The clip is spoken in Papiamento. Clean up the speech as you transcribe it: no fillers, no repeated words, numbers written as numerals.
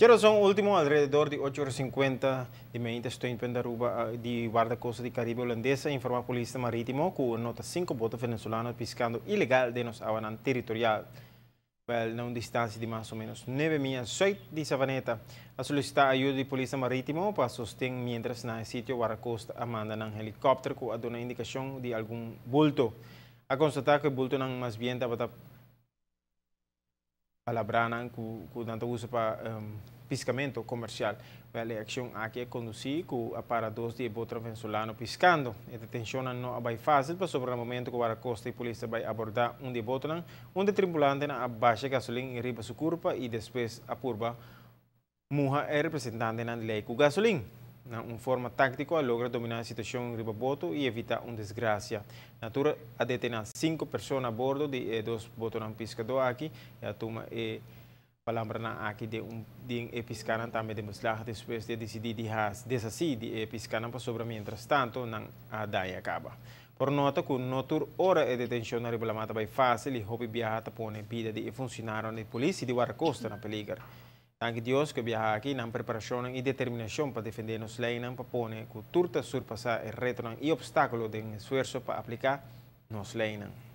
Djarason ultimo alrededor di 8 or 50 di mainta Steunpunt Aruba di Wardakosta di Caribe Hulandes a informa Polis Maritimo cu a nota 5 boto Venezolano piscando ilegal den nos awanan territorial. Wel, na un distancia di mas o menos 9 mia zuid di Savaneta. A solicita ayudo di Polis Maritimo pa sosten, mientras na sitio Wardakosta a manda un helicopter cu a duna indicacion di algun bulto. A constata cu e bultonan mas bien tabata palabranan cu nan ta usa pa piscamento comercial. Wel, e accion aki a conduci cu a para dos di boto Venezolano piscando. E detencion no a bay facil, pasobra na momento cu Wardakosta y polis a bay aborda un di boto, un di tripulantenan a basha gasolin riba su curpa y despues a purba muha e representantenan di ley cu gasolin. Na un forma tactico a logra domina e situacion riba boto y evita un desgracia. Na tur a detene cinco persona a bordo di e dos botonan piscado aki y a tuma e palabranan aki di e piscanan tambe den beslag despues di dicidi di deshaci di e piscanan pasobra mientras tanto nan a daña caba. Por nota cu no tur ora e detencion riba lama ta bay facil y hopi biaha ta pone bida di funcionario di polis y di Wardacosta na peliger. Danki Dios cu e biaha aki nan preparacion y determinacion pa defende nos leynan pa pone cu tur ta surpasa e reto y obstaculo den esfuerso pa aplica nos leynan.